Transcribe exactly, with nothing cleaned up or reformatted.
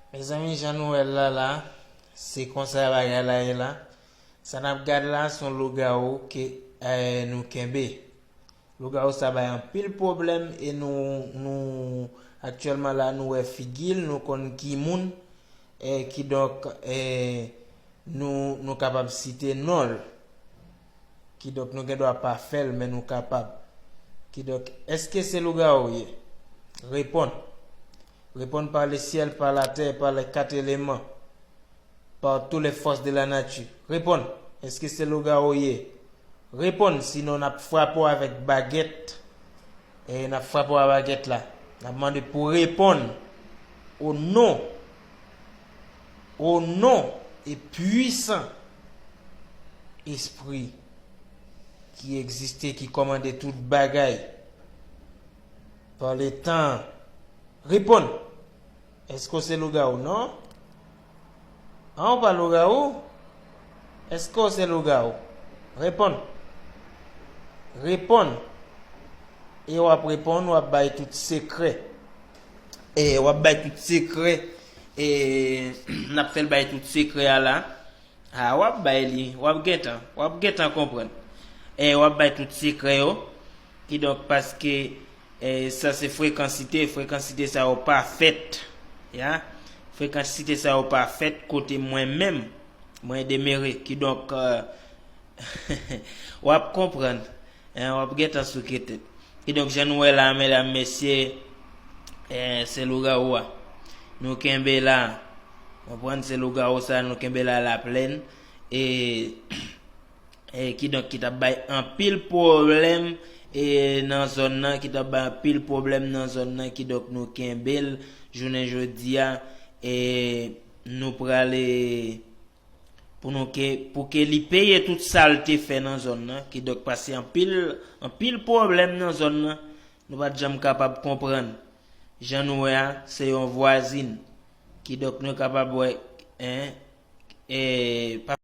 Mezanmi, jan nou wè l la la, se konsa bagay la ye la. Sa n ap gad la, se yon lougawou ke eh, nou kenbe. Lougawou sa bay anpil pwoblèm e nou, nou aktyèlman la, nou wè figi l, nou konn ki moun, eh, kidonk eh, nou, nou kapab site non l. Kidonk nou gen dwa pa fè l, men nou kapab. Kidonk, èske se lougawou ye? Reponn. Reponn par le ciel, par la terre, par les quatre éléments, par toutes les forces de la nature. Reponn. Èske se lougawou ye? Reponn, sinon n ap frape w avèk bagèt. E n ap frape w a bagèt la. N ap mande pou reponn. O non, o non e pwisan espri ki egziste, ki kòmande tout bagay, pa le tan, reponn. Èske w se lougawou? Non. An, ou pa lougawou? Èske w se lougawou? Reponn. Reponn. E w ap reponn, w ap bay tout sekrè. E w ap bay tout sekrè. E n ap fè l bay tout sekrè a la. A, w ap bay li, w ap gentan, w ap gentan konprann. E w ap bay tout sekrè yo. Kidonk, paske e sa se frekansite, frekansite sa yo pa fèt. Ya. Frekansite sa yo pa fèt kote mwen menm, mwen demere. Kidonk, eh, w ap konprann. Hein, w ap gentan souke tèt. Kidonk, jan nou wè la, medam, mesye, eh, se lougawou a. Nou kenbe la. Konprann, se lougawou sa, nou kenbe la laplèn. E e, kidonk, ki t ap bay anpil pwoblèm e, nan zòn nan, ki t ap bay anpil pwoblèm nan zòn nan, kidonk nou kenbe l jounen jodi a, e nou prale pou nou ke, pou ke li peye tout sa l te fè nan zòn nan, kidonk pase anpil, anpil pwoblèm nan zòn nan, nou pa t janm kapab konprann. Jan nou wè a, se yon vwazin, kidonk nou kapab wè, en, e, pa